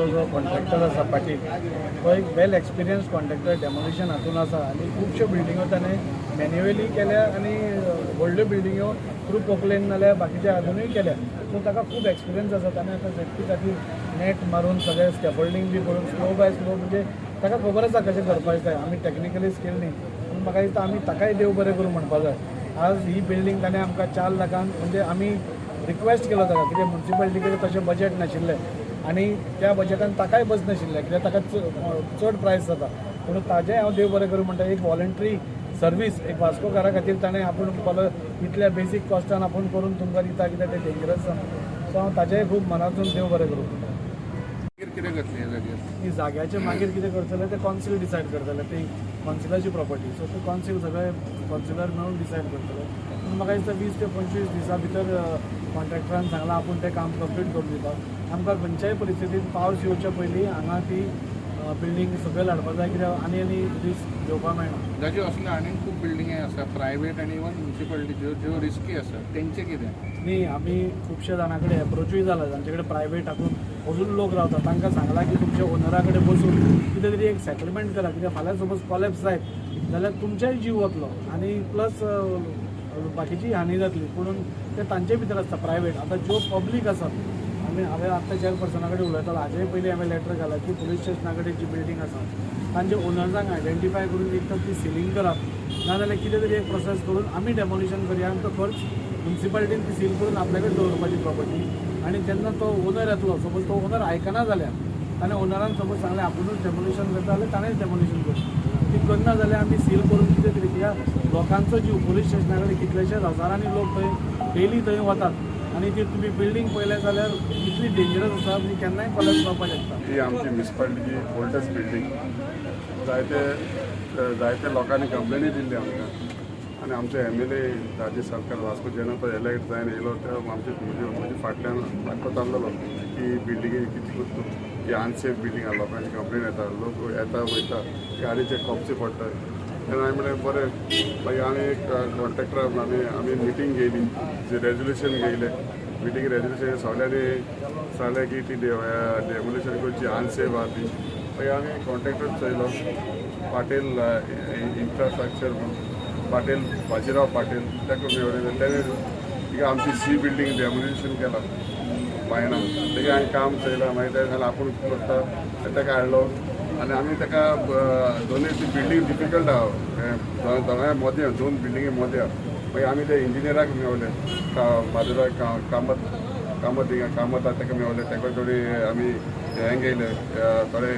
आमचो जो कॉन्ट्रॅक्टर आसा पाटील, तो एक वेल एक्सपिरियन्स कॉन्ट्रॅक्टर डेमोलिशन हातून आसा आनी खुबश्यो बिल्डिंगो ताणें मॅन्युअली केल्या आनी व्हडल्यो बिल्डिंगो थ्रू पोकलेन नाल्यार बाकीच्या हातूनय केल्या. सो ताका खूब एक्सपिरियन्स आसा. ताणें आतां सेफ्टी खातीर नेट मारून, सगळें स्कॅफोल्डींग बी करून, स्लो बाय स्लो, म्हणजे ताका खबर आसा कशें करपाक जाय. आमी टॅक्निकली स्कील न्ही, पूण म्हाका दिसता आमी ताकाय देव बरें करूं म्हणपा जाय. आज ही बिल्डींग ताणें आमकां 4 लाखांक, म्हणजे आमी रिक्वेस्ट केलो ताका, कित्याक मुन्सिपालिटी कडेन तशें बजेट नाशिल्लें आनी त्या बजेटान ताकाय बस नाशिल्लें, कित्याक ताका चड प्रायस जाता. पूण ताजें हांव देव बरें करूं म्हणटा. एक वॉलंटरी सर्वीस एक वास्कोकारा खातीर ताणें आपूण म्हणपालो, इतल्या बेसीक कॉस्टान आपूण करून तुमकां दिता, कित्याक तें डेंजरस आसा. सो हांव ताजेंय खूब मनातून देव बरें करूं म्हणटा. मागीर कितें करतले ह्या जाग्यार? ती जाग्याचे मागीर कितें करतले तें कॉन्सिल डिसायड करतले. ती कॉन्सिलाची प्रॉपर्टी, सो ते कॉन्सिल, सगळे कॉन्सिलर मेळून डिसायड करतले. पूण म्हाका दिसता 20 ते 25 दिसां भितर कॉन्ट्रॅक्टरान सांगलां, आपूण तें काम कंप्लीट करून दिता. आमकां खंयच्याय परिस्थितीन पावस येवच्या पयलीं हांगा ती बिल्डींग सकयल हाडपा जाय, कित्याक आनी आनी रिस्क घेवपाक मेळना. जाचे असले आनीक खूब बिल्डिंगे आसा, प्रायवेट आनी इवन म्युनिसिपालिटीच्यो, ज्यो रिस्की आसा, तेंचें कितें? न्ही, आमी खुबशे जाणां कडेन एप्रोचूय जाला, जांचे कडेन प्रायवेट हातून अजून लोक रावता. तांकां सांगलां की तुमच्या ओनरा कडेन बसून कितें तरी एक सेटलमेंट करा, कित्याक फाल्यां सपोज कॉलेप्स जायत जाल्यार तुमचेय जीव वतलो आनी प्लस बाकीची हानी जातली. पुणून ते तांचे भितर आसता प्रायवेट. आतां ज्यो पब्लीक आसात, आमी, हांवें आत्तां चेअरपर्सना कडेन उलयतालो, हाजेय पयलीं हांवें लेटर घाला की पुलीस स्टेशना कडेन जी बिल्डींग आसा तांचे ओनर्सांक आयडेंटिफाय करून एक तर ती सिलींग करात, नाजाल्यार कितें तरी एक प्रोसेस करून आमी डेमोलिशन करया आनी तो खर्च मुन्सिपालिटीन ती सील करून आपल्या कडेन दवरपाची प्रॉपर्टी. आनी जेन्ना तो ओनर येतलो, सपोज तो ओनर आयकना जाल्यार, ताणें ओनरान सपोज सांगलें आपुणूच डेमोलिशन करता जाल्यार ताणेंच डेमोलिशन करचें. ती करना जाल्यार आमी सील करून कितें तरी, कित्याक लोकांचो जीव, पुलीस स्टेशना कडेन कितलेशेच हजारांनी लोक थंय डेली थंय वतात आनी ती तुमी बिल्डींग पळयलें जाल्यार इतली डेंजरस आसा, म्हणजे केन्नाय कॉलेप्स जावपाक शकता. ही आमची म्युनिसिपालिटीची ओल्डस्ट बिल्डींग. जायते जायते लोकांनी कंप्लेनी दिल्ली आमकां आनी आमचे एमएलए राजेश साळकार, वास्को, जेन्ना तो एलेक्ट जायन येयलो, ते आमचे म्हजे फाटल्यान लागपाक आसलेलो की बिल्डिंगे कितें करता, ही अनसेफ बिल्डींग आहा, लोकांची कंप्लेन येता, लोक येता वयता, गाडीचे कोपचे पडटा. तेन्ना हांवें म्हणलें बरें. मागीर आमी एक कॉन्ट्रॅक्टर आमी मिटींग घेयली, रेजोल्युशन घेयलें. मिटींग रेजोल्युशन सगळ्यांनी सांगलें की ती डेमोलिशन करची, अनसेफ आहा ती. मागीर आमी कॉन्ट्रॅक्टर चोयलो, पाटील इन्फ्रास्ट्रक्चर म्हणून, पाटील, बाजीराव पाटील, ताका मेळ्ळें. तेणें तिका आमची सी बिल्डींग डेमोलिशन केला बायना. तेगे हांवें काम चोयलां. मागीर तेणें सांगलें आपूण करता. ताका हाडलो आनी आमी ताका दोनूय ती बिल्डींग डिफिकल्ट आहा, दोगांय मदें, दोन बिल्डिंगे मदें आहा. मागीर आमी ते इंजिनियराक मेवले, माधवराव कामत, कामत हिंगा कामत आहा, ताका मेवले. ताका थोडी आमी हें घेयले, थोडे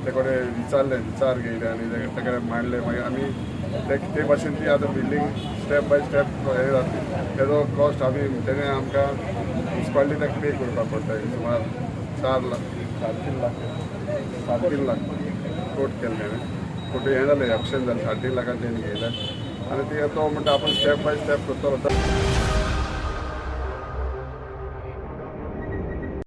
ते कडेन विचारलें, विचार घेयले आनी ताका मांडले. मागीर आमी ते ते भाशेन ती आतां बिल्डींग स्टेप बाय स्टेप हें जातली. तेजो कॉस्ट आमी तेणें आमकां मुन्सिपालिटी ताका पे करपाक पडटा. सुमार 4 लाख, 3.5 लाख, 3.5 लाख कोट केल्लें हांवें. कोट हें जालें, ऑक्शन जालें, 3.5 लाखान तेणी घेयलें आनी ते तो म्हणटा आपूण स्टेप बाय स्टेप करतलो.